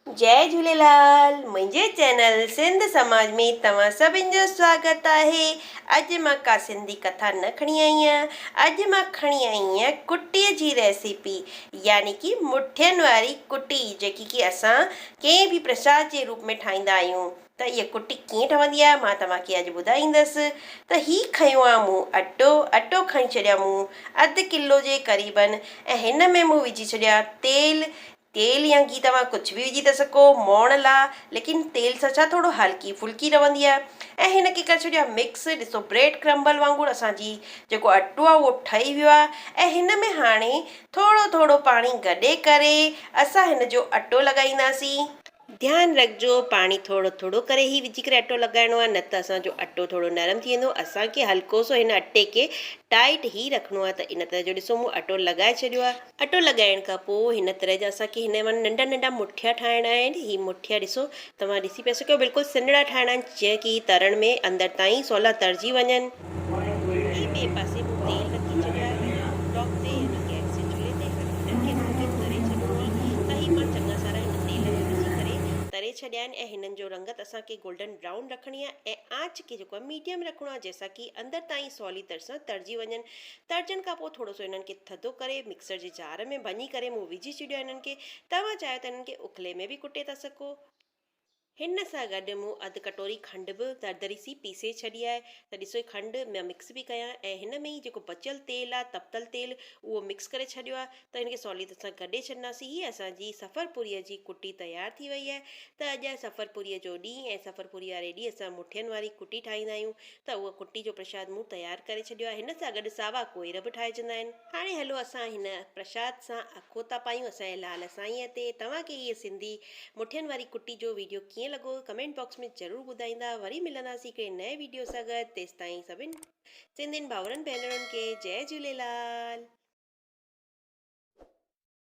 جئي جهوليلال منهنجي چينل سنڌ سماج ۾ توهان سڀن جو سواگت آهي اڄ مان ڪا سنڌي ڪٿا نه کڻي آئي آهيان اڄ مان کڻي آئي آهيان ڪٽي جي ريسيپي يعني ڪي مٺين واري ڪٽي جيڪي ڪي اسان ڪنهن به پرساد جي روپ ۾ ٺاهيندا آهيون ته اها ڪٽي ڪيئن ٺهندي آهي مان توهان کي اڄ ٻڌائيندس ته هي کنيو آهي مون اٽو اٽو کڻي ڇڏيا مون اڌ ڪلو جي قريبن ۽ هن ۾ مون وجهي ڇڏيا تيل تيل يا گهي توهان ڪجهه به وجهي ٿا سگهو موڻ لا ليڪن تيل سان ڇا ٿورو هلڪي ڦلڪي رهندي آهي ۽ هن کي ڪري ڇڏيو آهي مڪس ڏسو بريڊ ڪرمبل وانگر اسان جي جيڪو اٽو آهي اهو ٺهي ويو آهي ۽ هن ۾ هاڻي ٿورو ٿورو پاڻي گڏي ڪري اسان هن جو اٽو لڳائينداسين. ڌيان رکجو پاڻي ٿورو ٿورو ڪري ئي وجهي ڪري اٽو لڳائڻو آهي نه ته اسان جو اٽو ٿورو نرم ٿي ويندو اسان کي هلڪو سو هن اٽي کي ٽائيٽ ئي رکڻو آهي ته ان طرح جو ڏسو مون اٽو لڳائي ڇڏيو آهي. اٽو لڳائڻ کان پوء هن طرح جا اسان کي هن مان ننڍا ننڍا مٺيا ٺاهڻا آهن هي مٺيا ڏسو توهان ڏسي پيا سگهو بلڪل سنهڙا ٺاهڻا آهن جيئن ڪي هي ترڻ ۾ اندر تائين سولا ترجي وڃن. هي ٻئي پاسي مون تيل رکي ڇڏيو آهي پنهنجي ڪوڪ ٽاپ تي يعني گئس جي چلهي تي هاڻي هنن کي اسان کي تري ڇڏڻو آهي ته هي مان چڱا سارا هن تيل ۾ وجهي ڪري تري ڇڏيا آهن ۽ هنن جو رنگت اسان کي گولڊن برائون رکڻي آهي ۽ آنچ کي جيڪو آهي ميڊيم رکڻو آهي جنهن سان ڪي اندر تائين سولي طرح سان ترجي وڃن. ترجڻ کان پوء ٿورو سو انهن کي ٿڌو ڪري مڪسر جي جار ۾ ڀڃي ڪري مون وجهي ڇڏيو آهي انهن کي توهان چاهيو ته انهن کي اکلي ۾ به ڪٽي ٿا سگهو. هن سان گڏ مون اڌ ڪٽوري کنڊ به دردري سي پيسي ڇڏي آهي ته ڏسو هي کنڊ مان مڪس به ڪيان ۽ هن ۾ ئي جيڪو بچيل تيل آهي تپتل تيل اهو مڪس ڪري ڇڏيو آهي ته هن کي سولي طرح سان گڏي ڇڏنداسين هي اسان جي سفر پوريء جي ڪٽي تيار ٿي وئي آهي ته اڄ آهي سفر پوريء جو ڏينهن ۽ سفر پوري واري ڏينهن اسان مٺين واري ڪٽي ٺاهيندا آهيون ته اهو ڪٽي جو پرشاد مون تيار ڪري ڇڏيو آهي. هن سان گڏ ساوا ڪوئر به ٺاهجندا آهن. هاڻي هلو اسان هن پرشاد سان اکو ٿا پايون اسان جي لال سائينء تي. توهان کي هيء سنڌي مٺين واري ڪٽي جو ويڊيو ڪيئن لڳو ڪمينٽ باڪس ۾ ضرور ٻڌائيندا. وري ملنداسين هڪڙي نئين ويڊيو سان گڏ تيستائين سڀن سنڌين ڀائرن ڀينرن کي جئي جهوليلال.